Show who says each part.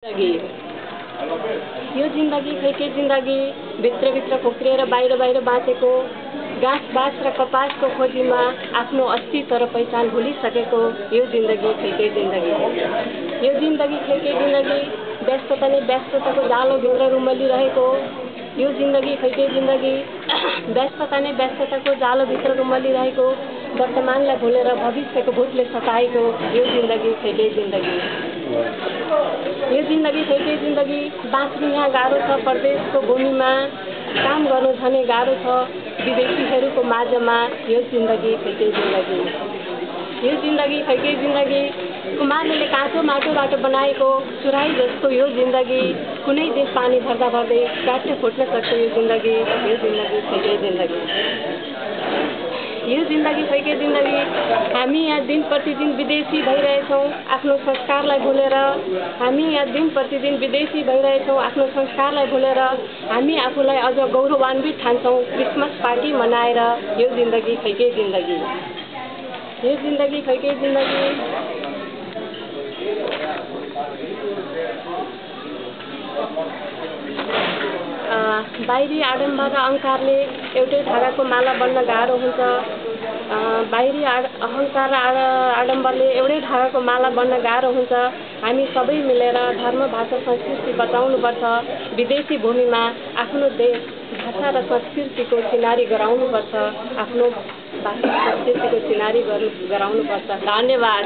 Speaker 1: यो जिन्दगी खै के जिन्दगी भित्र खोक्रिएर बाहिर बाँचेको गाँस बाँस र कपासको खोजीमा आफ्नो अस्तित्व र पहिचान भुलिसकेको यो जिन्दगी खै के जिन्दगी। यो जिन्दगी खै के जिन्दगी व्यस्तता नै व्यस्तताको जालोभित्र रुमलिरहेको यो जिन्दगी खै के जिन्दगी व्यस्तता नै व्यस्तताको जालोभित्र रुमलिरहेको वर्तमानलाई भुलेर भविष्यको भूतले सताएको यो जिन्दगी खै के जिन्दगी। यो जिन्दगी खै के जिन्दगी बाँच्नु यहाँ गाह्रो छ परदेशको भूमिमा काम गर्नु झनै गाह्रो छ विदेशीहरूको माझमा यो जिन्दगी खै के जिन्दगी। यो जिन्दगी खै के जिन्दगी कुमारले काँचो माटोबाट बनाएको सुराही जस्तो यो जिन्दगी कुनै दिन पानी भर्दा भर्दै काट्न फुट्न सक्छ यो जिन्दगी। यो जिन्दगी खै के जिन्दगी। यो जिन्दगी खै के जिन्दगी हामी यहाँ दिन प्रतिदिन विदेशी भइरहेछौँ आफ्नो संस्कारलाई भुलेर। हामी यहाँ दिन प्रतिदिन विदेशी भइरहेछौँ आफ्नो संस्कारलाई भुलेर। हामी आफूलाई अझ गौरवान्वित ठान्छौँ क्रिसमस पार्टी मनाएर। यो जिन्दगी खै के जिन्दगी। यो जिन्दगी खै के जिन्दगी। बाहिरी आडम्बर र अहङ्कारले एउटै धागाको माला बन्न गाह्रो हुन्छ। बाहिरी अहङ्कार र आडम्बरले एउटै धागाको माला बन्न गाह्रो हुन्छ। हामी सबै मिलेर धर्म भाषा संस्कृति बचाउनुपर्छ। विदेशी भूमिमा आफ्नो देश भाषा र संस्कृतिको चिनारी गराउनुपर्छ। आफ्नो भाषा संस्कृतिको चिनारी गराउनुपर्छ। धन्यवाद।